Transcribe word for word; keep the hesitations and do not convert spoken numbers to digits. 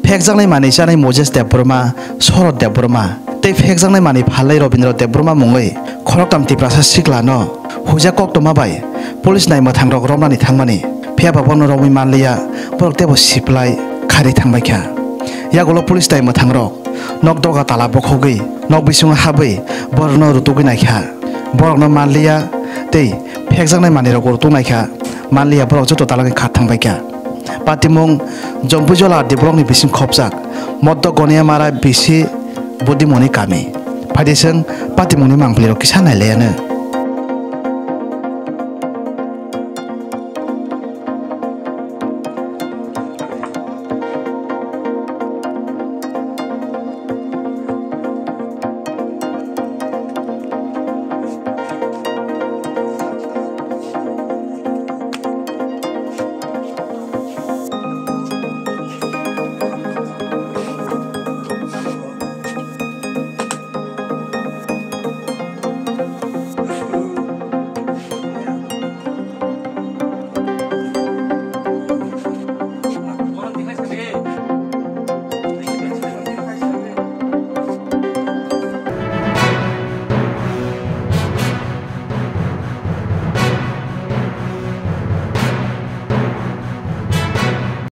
Phekjaknai manwi chanai Moses Debbarma, Sorot Debbarma tei phekjaknai manwi phalwi Robindra Debbarma mungwi khoroktham Tiprasa siklano huijak koktwma bai police nai mwthangrok romnani thangmani. Phiyaba bono romwi manliya, borok teibo siplai kharwi thangbaikha. Yagulo police nai mwthangrok nok doga tala bokhogwi nok bisingo habwi borokno rutugwi naikha. Borokno manliya tei phekjaknai manwirokbo rutuk naikha. Manliya borok joto dalangni kha thangbaikha. Patimung Jompuijola R D blockni bising khopjak Moddo Goniamara bisi Budimoni kami. Phaidi chwng patimungni mangpilirok kisa nailaianw.